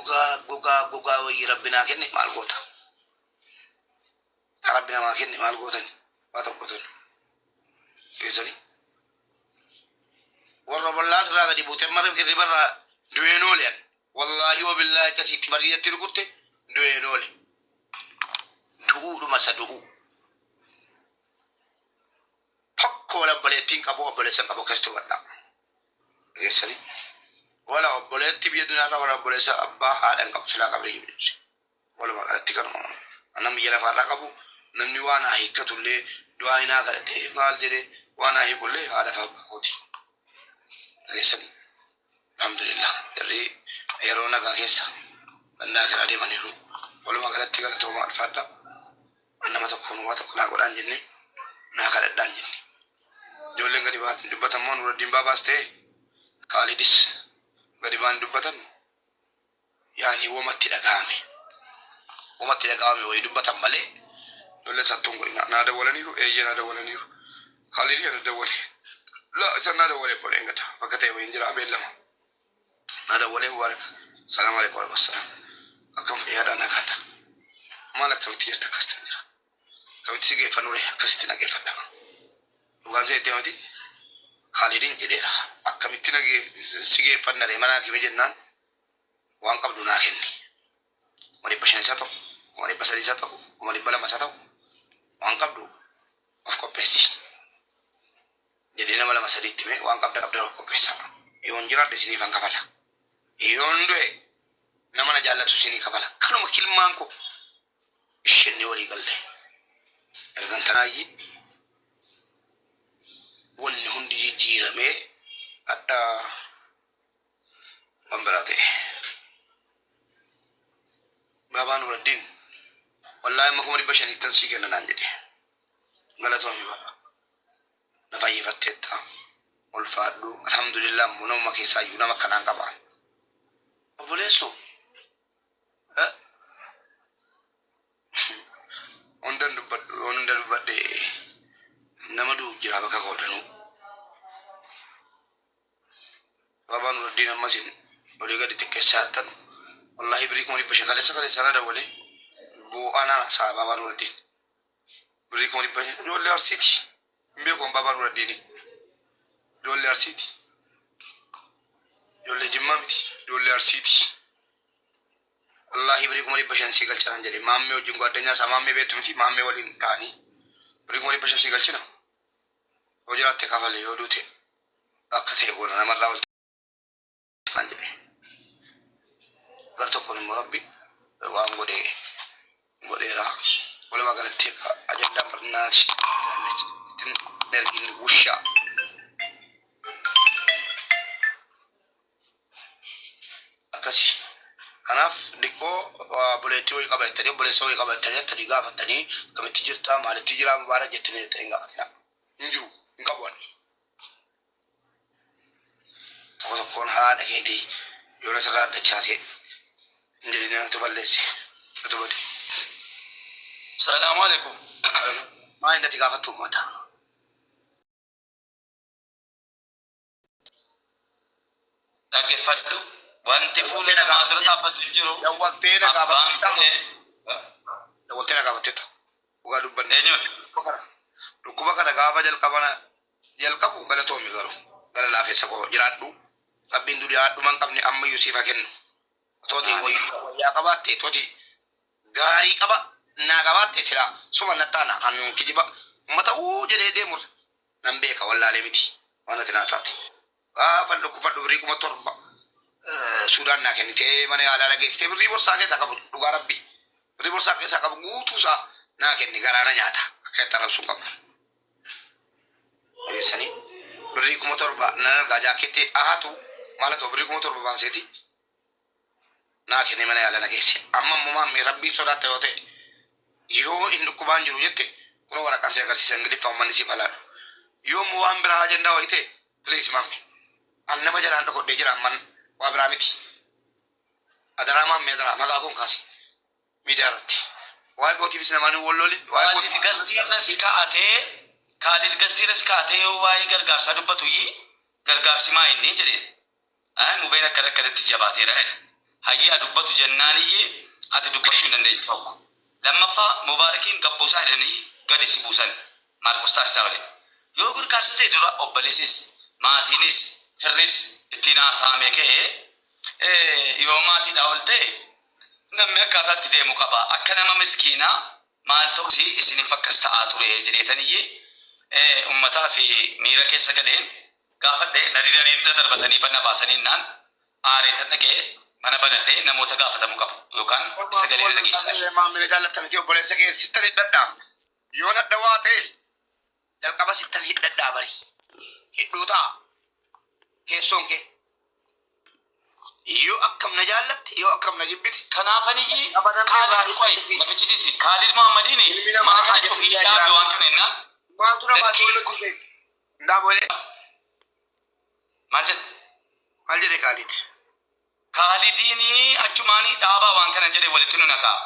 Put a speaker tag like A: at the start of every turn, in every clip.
A: Gogaa gogaa gogaa wayii rabbi naa kenne maal goota? Rabbi namaa kenne maal gootani? Waa tokko tolu. Geessanii. Warra obollaa sirraa gadi buute amma hirriba irraa du'een oole ani. Wallaahi wabillaahi akkasitti bari'atti rukutte du'een oole. Du'uudhuma isa du'uu. Tokko wala obboleettiin qabu obboleessa hin qabu akkasitti hubadhaa. Geessanii. Wala obboleetti biyya duniyaarraa wala obboleessa abbaa haadha hin qabu silaa qabrii jiru jedhu. Walumaa galatti kanuma annan biyya lafaarraa qabu namni waa naa hiikkatullee du'aa naa kadhate maal jedhee waa naa hiikullee haadha fi abbaa kooti. Dhageessanii alhamdulillah jarri yeroo nagaa keessa ganda akiraa deemaniiru. Walumaa galatti galatoomaa ulfaadha. An nama tokkoon waa tokko naa godhaan jenne naa kadhadhaan jenne. Ijoolleen gadi ba'anii dubbatan moo Nuraddiin Baabaas ta'e Kaalidis gadi ba'anii dubbatan yaani womatti dhaga'ame womatti dhaga'ame wayii dubbatan malee ijoollee sattuun godhina naa dawwalaniiru eeyyee naa dawwalaniiru Kaalidii ana dawwale la isan naa dawwale godheen gada bakka ta'e wayiin jira beellama naa dawwalee mubaarak salaam alaikum warahmatullahi akkam fayyaadhaa nagaadha maal akkamitti jirta akkas ta'an jira akkamitti si geeffannu ree akkasitti na geeffadha dhugaan si itti miti Kaalidin jedheera akkamitti na si geeffanna ree mana hakimi jennaan waan qabdu naa kenni. 500,000 isa ta'u, 300,000 isa ta'u, 200,000 isa ta'u waan qabdu of qopheessi. Jedhee nama lama sadiitti himee waan qabda qabdan of qopheessaa. Yoon jiraadhe isiniifan kafala. Yoon du'e nama na jaallatu isinii kafala. Kanuma kilmaan koo ishenne walii galle. Ergan tanaayyi wanni hundi jijjiiramee hadha waan biraa ta'e. Baabaa Nuraddiin wallaahi amma 500,000ttan sii kenna naan jedhe. Galatoomi baaba. Na fayyifatteetta. Ulfaadhu. Alhamdulillah immoo namuma keessaa iyyuu nama akkanaan qaba. Obboleessoo. Hundan dubbadhu hunda dubbadhe nama du'u jira bakka koo danuu. Baabaa Nuraddiin amma isin olii gadi xiqqeessaa jirtan wallaahi birrii 500,000 kaleessa kaleessa na dawwalee boo'aa naan haasa'aa Baabaa Nuraddiin birrii 500,000 ijoollee Arsiiti hin beeku an Baabaa Nuraddiinii ijoollee Arsiiti ijoollee Jimmaa miti ijoollee Arsiiti wallaahi birrii 500,000 sii galcha naan jedhe maammee wajjin gwaaddanyaa isaa maammee beektu miti maammee waliin ta'anii birrii 500,000 sii galchina yoo jiraatte kafale yoo duute akka ta'e goona namarraa ol naan jedhe. Gar tokkoon immoo rabbi waan godhe godheera. Walumaa galatti akka ajandaan bal'inaati ittiin ergin wushaa. Akkasi. Kanaaf diqqoo obboleettii wayii qaba jettanii obboleessa wayii qaba jettanii jettanii gaafattanii akkamitti jirta maalitti jira mubaarak jettanii jettanii hin gaafatina. Hin jiru hin qabu ani. Tokko tokkoon haadha keetii yoona sirraa addachaasee hin jedhin anatu balleesse natu bade.
B: Salaamu alaikum.
A: Maal inni ati gaafattu uummata?
B: Dhaggeeffadhu. Wanti fuula
A: Dawwaltee na
B: namaa dura
A: gaafattee
B: dhaabbatu hin jiru.
A: dawwaltee na
B: Abbaan
A: gaafatteetta
B: fedhe
A: dawwaltee na gaafatteetta dhugaa dubbanne
B: eenyuun?
A: dhukkuba kana dhukkuba kana gaafa jalqabana jalqabu galatoomi garuu gara laafessa koo jiraadhu rabbiin duniyaa dhuma hin qabne ammayyuu siif haa kennu tooti
B: Amiin.
A: wayyaa qabaatte tooti gaarii qaba naa qabaatte silaa suma nattaana an kijiba ummata uu jedhee deemurra nan beeka wallaalee miti waan ati naa taate. Gaafan dhukkubfadhu birrii 7,000 Suudaan naa kennitee mana yaalaa na geessitee birrii borsaa keessaa qabu dhugaa rabbii birrii borsaa keessaa qabu guutuu isaa naa kenni garaa na nyaata akka itti arrabsuu hin qabu. Dhageessanii birrii 7,000 nan argaa jaakkeetti ahatu maal haa ta'u birrii 7,000 baaseeti naa kennee mana yaala na geesse. Amma immoo maammee rabbiin sodaatta yoo ta'e yoo hin dhukkubaan jiru jette kunoo waraqaan si agarsiisa ingiliffaa uummanni siif halaadhu. Yoo immoo waan biraa ajandaa wayii ta'e please maamme an nama jalaan dhokodhee jira amman waa biraa miti. Adaraa maammee adaraa maqaa koon kaasi miidiyaa irratti. Waa'ee kootiifis namaan hin wallolin waa'ee
B: Kaalid
A: kootiifis
B: gastii irra si kaa'atee Kaalid gastii irra si kaa'atee yoo waa'ee gargaarsaa dubbatu iyyii gargaarsi maa inni jedheen. Ayi mubeen akkana akkanatti jabaateera jedhe. Hayyee dubbatu jennaaniyyee ati dubbachuu hin dandeenye tokko. Lammaffaa Mubaarakiin gabbuusaa jedhanii gadi si buusan Maarqos taasisaa waliin. Yoo gargaarsa ta'e dura obboleessis maatiinis firris ittiin haasa'amee ka'ee yoo maatiidhaa ol ta'e namni akkaataa itti deemu qaba. Akka nama miskiinaa maal ta'us isiniif akkas ta'aa ture jedheetaniyyee uummataa fi miira keessa galeen gaafadhe na didanii na darbatanii banna baasanii naan aareetan dhaqee mana banadhee namoota gaafatamu qabu yookaan sagalee na dhageessisan.
A: Maamila jaallattamti obboleessa kee sittan hidhadhaa. Yoo nadhawaa ta'e jalqaba sittan hidhadhaa bari. Hidhuu ta'a. Keessoon kee. Yoo akkam na jaallatte, yoo akkam na jibbite.
B: Kanaafaniyyii Kaalid qoy nafichisiisi Kaalid Muhammadiin mana kana cufii dhaabe waan kana jennaan
A: Maaltu na baasee walitti dhufe? Ndaabolee.
B: Maal jette?
A: Maal jedhe Kaalid?
B: Kaalidiin achumaanii dhaabaa waan kana jedhe walitti nu naqaa.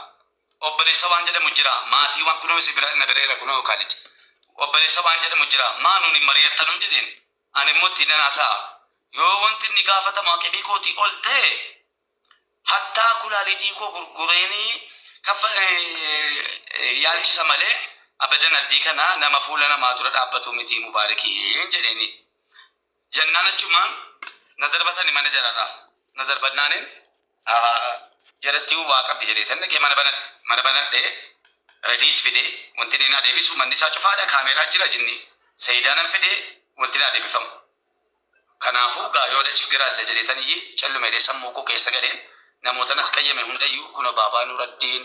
B: Obboleessa waan jedhamu jira. Maatii waan kunoo si bira na bireera kunoo Kaalid. Obboleessa waan jedhamu jira. Maa nuuni mari'attanuun jedheen. Ani immoo ittiin nan haasa'a. Yoo wanti inni gaafatamu aqebii kootii ol ta'e hattaa kulaalitii koo gurgureenii kaffa yaalchisa malee abadan addii kana nama fuula namaa dura dhaabbatu miti Mubaarakiin jedheeni. Jennaan achumaan na darbatani mana jararraa. Na darbannaanin jaratti waa qabdi jedhee dhaqee mana banadhee radiis fidee wanti inni naa deebisu manni isaa cufaadha, kaameeraa jira jinni sayidaanan fidee wanti naa deebifamu. Kanaafuu gaayooda chiggiraalle jedheetaniyyee callumeedhee sammuu koo keessa galeen namoota as qayyame hundayyuu kunoo Baabaa Nuraddiin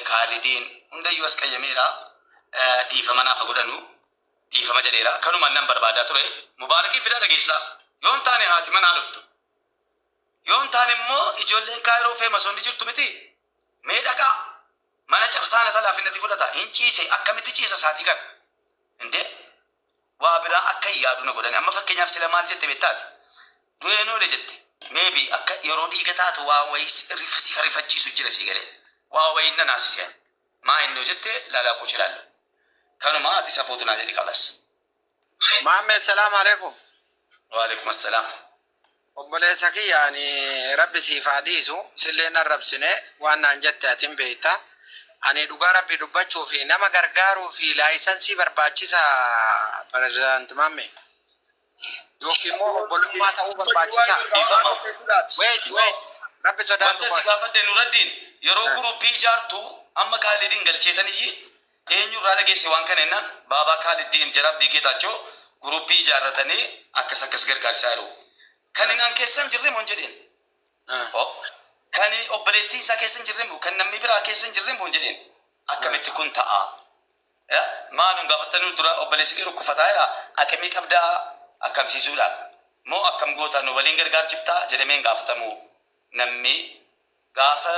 B: Kaalidiin hundayyuu as qayyameera, dhiifama naafa godhanu dhiifama jedheera. Kanuma nan barbaadaa ture Mubaarakii fidaa dhageessaa. Yoo hin taane haati manaa dhuftu. Yoo hin taane immoo ijoolleen Kaayiroo feemasoonni jirtu miti. Mee dhaqaa mana cabsaa na talaafinnatti fudhata. Hin ciise, akkamitti ciisa isaatii kana? Indee waa biraa akka hin yaadu na godhani. Amma fakkeenyaaf sila maal jette beektaati? Du'een oole jette. Maybe akka yeroo dhiiga taatu waa wayii si rifachiisu jira si galee. Waa wayii na naasise. Maa inni jette laalaa cilaallu. Kanuma ati safuutu naa jedhi kalas.
C: Maammed, salaam alaikum.
B: Waalaikum assalaam.
C: Obboleessa kiyya, ani rabbi siif haa dhiisu, sillee arrabsine waan naan jette atin beekta. Ani dhugaa rabbi dubbachuu fi nama gargaaruu fi laayisansii barbaachisa, pirezidaanti Maamme. Yookiin immoo obbolummaa ta'uu barbaachisa. Wait, wait. Rabbi sodaadhu.
B: Wanta si gaafadhe Nuraddiin, yeroo guruppii ijaartu amma Kaalidiin galcheetaniyyi eenyurraa dhageesse waan kana jennaan Baabaa Kaalidiin jara Abdii Geetaachoo guruppii ijaarratanii akkas akkas gargaarsaa jiru. Kan inni an keessa hin jirre moo hin jedheen? Kan obboleettii isaa keessa hin jirre moo, kan namni biraa keessa hin jirre moo hin jedheen? Akkamitti kun ta'a? Maa nun gaafattanii dura obboleessi kee rukkufataa jira, aqimii qabdaa akkamsiisuudhaaf moo akkam goota, nu waliin gargaarchiftaa jedhamee hin gaafatamu namni gaafa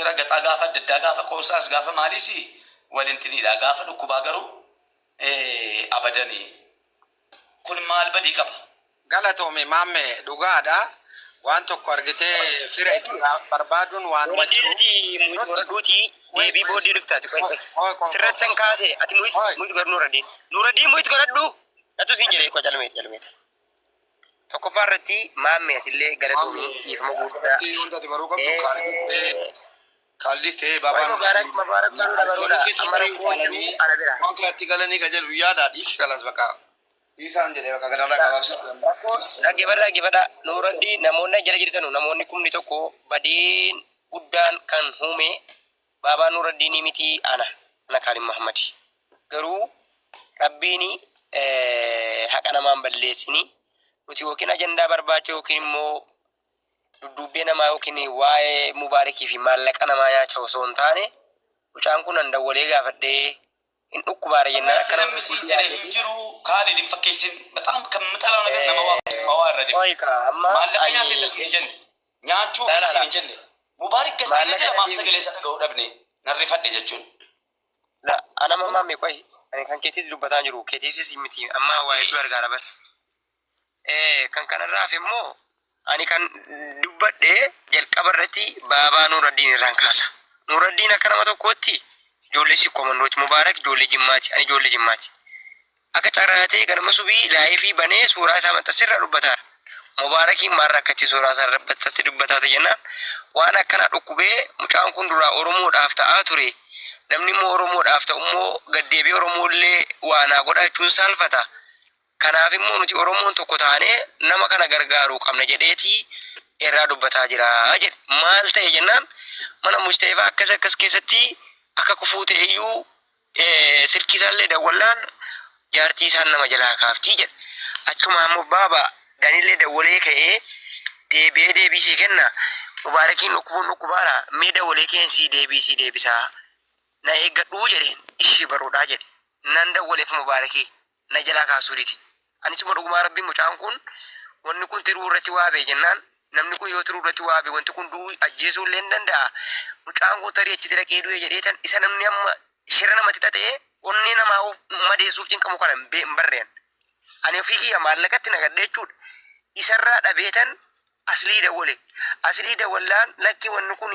B: ragaxaa, gaafa adda addaa, gaafa qoosaas, gaafa maaliis waliin tiniidha, gaafa dhukkubaa garuu abadanii kun maal badii qaba?
C: Galatoomi Maamme, dhugaadha. Waan tokko argitee fira itti barbaaduun waanuma jiru.
D: Nuraddiin godhadhuuti deebii booddee dhuftaati. Sirratti kaase ati mute godhu Nuraddiin. Nuraddiin, mute godhadhu. Natu siin jedhee calmee calmee. Tokkoffaa irratti Maamme, atillee galatoomii, dhiifama guddaa.
A: Wanta ati baruu qabdu Kaalidis ta'ee
D: Waa'ee
A: Baabaan
D: Mubaarak Mubaarak kan dabaluudha. Amma rakkoo jiru ana bira.
A: waan kanatti galanii ka jedhu yaada dhiisi kalas bakka dhiisaan jedhee bakka kanarraa gabaabsa.
D: Rakkoo dhaggeeffadha dhaggeeffadha. Nuraddiin, namoonni jala jirtanu, namoonni 10,000 badiin guddaan kan uume Baabaa Nuraddiinii miti, ana Kaalid Muhammad. Garuu rabbiin haqa namaan balleessini, nuti yookiin ajandaa barbaacha yookiin immoo dudduubbee namaa yookiin waa'ee Mubaarakii fi maallaqa namaa nyaacha osoo hin taane, mucaan kun an dawwalee gaafadhee hin dhukkubaara jennaan akka
B: namni siin jedhe hin jiru Kaalid, hin fakkeessin. በጣም ከምጠላው ነገር nama waa irra deemu.
D: Oika amma
B: Maallaqa nyaatee tas hin jenne. Nyaachuufis siin hin jenne. Mubaarak gastiirra jira, maaf sagalee isa dhaga'uu dhabne narrifadhe jechuun.
D: La ana mammaa qoy, ani kan keetiif dubbataa jiru keetiifis miti, amma waa hedduu argaa bara. Kan kanarraaf immoo ani kan dubbadhe jalqaba irratti Baabaa Nuraddiin irraan kaasa. Nuraddiin akka nama tokkootti ijoollee Sikkoo Mandooti, Mubaarak ijoollee Jimmaati, ani ijoollee Jimmaati. Akka carraa ta'e ganama subii live banee suuraa isaa maxxanseerra dubbataara. Mubaarakiin maal rakkatti suuraa isaa irratti dubbataa ta'e jennaan waan akkana dhukkubee mucaan kun duraa Oromoodhaaf ta'aa ture. Namni immoo Oromoodhaaf ta'u immoo gaddeebi'ee Oromoollee waa naa godha jechuun saalfata. Kanaaf immoo nuti Oromoon tokko taanee nama kana gargaaruu qabna jedheetii irraa dubbataa jira jedhe. Maal ta'e jennaan mana Musteefaa akkas akkas keessatti akka kufuu ta'e iyyuu silkii isaallee dawwallaan jaartii isaan nama jalaa kaaftii jedhe. Achuma ammoo baaba Danillee dawwalee ka'ee deebi'ee deebii sii kenna. Mubaarakiin dhukkubuun dhukkubaara mee dawwalee keen sii deebii sii deebisaa. Na eeggadhuu jedheen ishii baroodhaa jedhe. Nan dawwaleef Mubaarakii na jalaa kaasuu dide. Anis immoo dhugumaa rabbiin mucaan kun wanni kun tiruu irratti waa bee jennaan namni kun yoo tiruu irratti waa bee wanti kun du'uu ajjeesuu illee ni danda'a. Mucaan kun tarii achitti dhaqee du'e jedhee tan isa namni amma shira namatti xaxee onnee namaa of madeessuuf cinqamu kana hin barreen. Ani ofii kiyya maallaqatti nagadhe jechuudha. Isarraa dhabeetan aslii dawwale. Aslii dawwallaan lakki wanni kun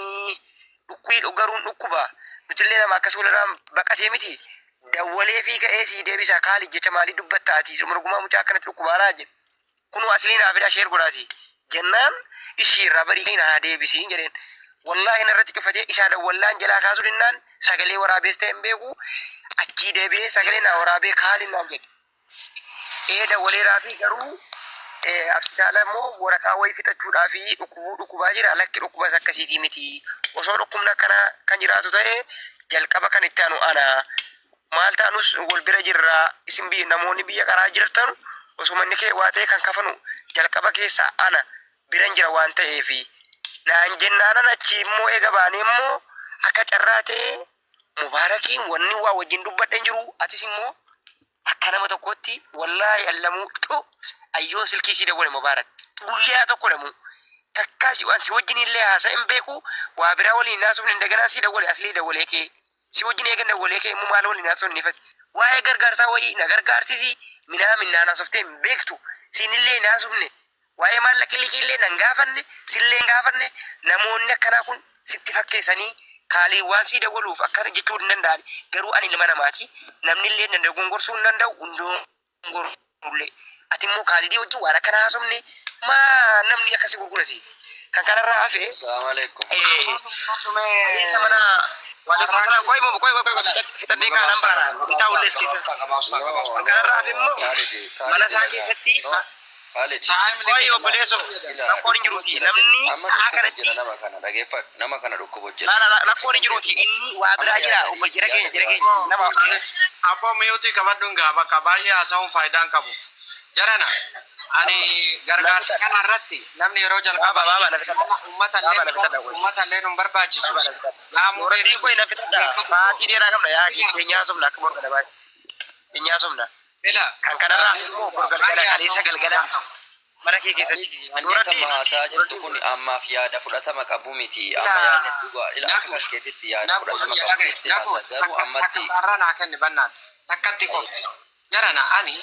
D: dhukkubii garuun dhukkuba. Nutillee nama akkas walirraan baqatee miti. Dawwalee fi ka'ee sii deebisa kaali jecha maalii dubbatta ati dhugumaa mucaa akkanatti dhukkubaaraa jedhe. Kunoo aslii naa fidaa share godhaati. Jennaan ishii irraa barii naa deebisiin jedheen. Wallaahi narratti cufatee isaa dawwallaan jalaa kaasuu dinnaan sagalee waraabees ta'e hin beeku. Achii deebi'ee sagalee naa waraabee kaali naan jedhe. Ee dawwaleeraa fi garuu absitaala immoo waraqaa wayii fixachuudhaa fi dhukkubuu dhukkubaa jira lakki dhukkubas akkasiitii miti. Osoo dhukkubni akkanaa kan jiraatu ta'e jalqaba kan itti aanu ana. Maal taanus wal bira jirra isin namoonni biyya karaa jirtan osoo manni kee waa ta'e kan kafanu jalqaba keessa ana biran jira waan ta'eefi. Naan jennaanan achi immoo eega baanee immoo akka carraa ta'e Mubaarakiin wanni waa wajjin dubbadhe hin jiru atis immoo akka nama tokkotti wallaahi allamuu tu ayyoo silkii sii dawwale Mubaarak guyyaa tokko lamu takkaa si waan si wajjin illee haasa hin beeku waa biraa waliin haasofne indaganaa sii dawwale aslii dawwalee kee si wajjin eegan dawwalee kee immoo maal waliin haasofne ifatti waa'ee gargaarsaa wayii na gargaarsisi minaa minnaan haasoftee hin beektu siinillee hin haasofne waa'ee maallaqa liqiillee nan gaafanne sillee hin gaafanne namoonni akkanaa kun sitti fakkeessanii kaalii waan sii dawwaluuf akkana jechuu hin danda'an garuu ani ilma namaati namni illee danda'u gongorsuu hin danda'u hundoo ati immoo kaalidii wajjin waan akkana haasofne maa namni akkasi gurgurasi kan kanarraa hafe.
E: Assalamu alaikum.
D: Kaleessa mana waalaikum salaam qoy qoy qoy qoy fixadhee kaanaan baana hin taa'ullees keessa kan kanarraa hafe immoo mana isaa keessatti
E: Khalid.
D: qoy obboleessoo rakkoon hin jiruuti namni sa'a kanatti
E: Nama kana dhageeffadhu. Nama kana dhukkubu jira.
D: Rakkoon hin jiruuti inni waa biraa jira obbo jira keenya jira keenya nama
C: Abboo miyuutii qabadhuun gaa bakka baay'ee haasa'uun faayidaan qabu. Jarana ani gargaarsa kana irratti namni yeroo jalqaba
D: Baaba, na fixadha.
C: uummata
D: Baaba, na fixadha,
C: illee uummata illee nun barbaachisu. Naamuu
D: Nuuraddiin qoy na fixadha. Sa'aatii dheeraa qabna yaa keenyaa somna akka bor galabaa. Keenyaa somna.
C: Ila
D: Kan kanarraa immoo bor galgala kaleessa galgala mana kee keessatti.
E: Wanni amma haasaa jirtu kun ammaaf yaada fudhatama qabu miti. Amma yaadni dhugaa ila akka fakkeetitti yaada fudhatama qabu jettee haasaa garuu ammatti
C: Takka naa kenni bannaati. Takkatti qofa. Jarana ani